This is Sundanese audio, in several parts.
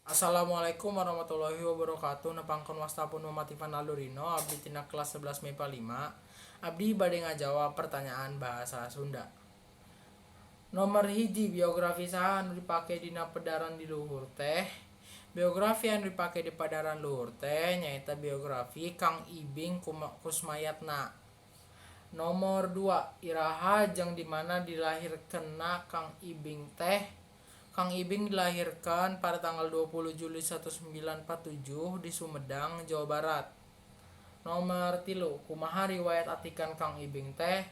Assalamualaikum warahmatullahi wabarakatuh. Nepangkeun wasta pun Muhammad Ivan Aldorino, abdi tina kelas 11 MIPA 5. Abdi bade ngajawab pertanyaan bahasa Sunda. Nomor 1, biografi saha anu dipake dina pedaran di luhur teh? Biografi anu dipake di pedaran luhur teh nyaeta biografi Kang Ibing Kusmayatna. Nomor 2, iraha jeung di mana dilahirkeunna Kang Ibing teh? Kang Ibing dilahirkan pada tanggal 20 Juli 1947 di Sumedang, Jawa Barat. Nomor 3, kumaha riwayat atikan Kang Ibing teh?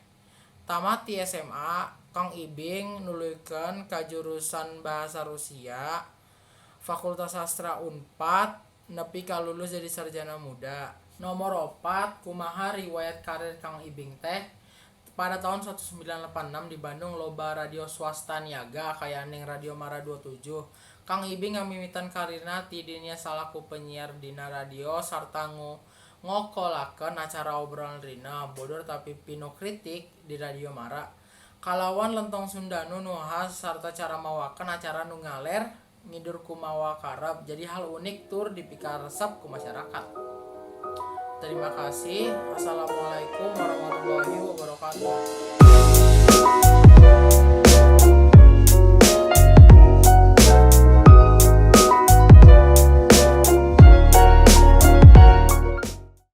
Tamat ti SMA, Kang Ibing nuluykeun ka jurusan Bahasa Rusia Fakultas Sastra Unpad nepi ka lulus jadi sarjana muda. Nomor 4, kumaha riwayat karir Kang Ibing teh? Pada tahun 1986 di Bandung loba radio swasta niaga kayaning Radio Mara 27. Kang Ibing ngamimitan karirna ti dinya salaku penyiar dina radio sarta ngokolakeun acara obrolan rina bodor tapi pinuh kritik di Radio Mara. Kalawan lentong Sundana nu khas sarta cara mawakeun acara nu ngaler ngidur kumawa karep jadi hal unik tur dipikaresep ku masyarakat. Terima kasih. Assalamualaikum warahmatullahi wabarakatuh.